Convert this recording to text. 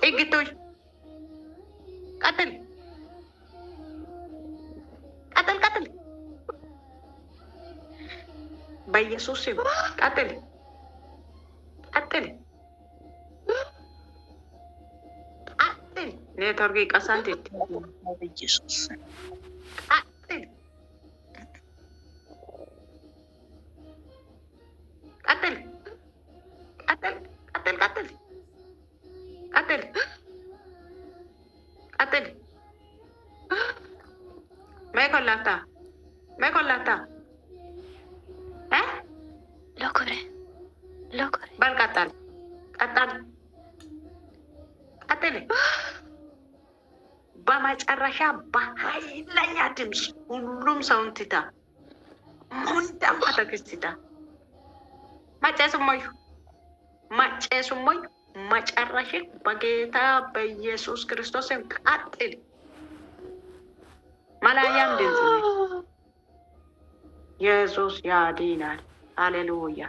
ጥግቶች ቀጥል ቀጥል ቀጥል። በኢየሱስ ስም ቀጥል ቀጥል ቀጥል። ኔትወርክ ይቀሳል። በኢየሱስ ቀጥል ቀጥል ቀጥል ቀጥል ቀጥል ቀጥል ቀጥል። መኮላታ መኮላታ እ ሎኮሬ ሎኮሬ። በል ቀጠል ቀጠል ቀጥል። በመጨረሻ በኃይለኛ ድምፅ ሁሉም ሰውን ትታ ሁንዳም አተክስቲታ ማጨሱሞዩ ማጨሱሞዩ መጨረሽ በጌታ በኢየሱስ ክርስቶስ ቀጥል። መላያም ድምፅ ነው። ኢየሱስ ያድናል። ሃሌሉያ።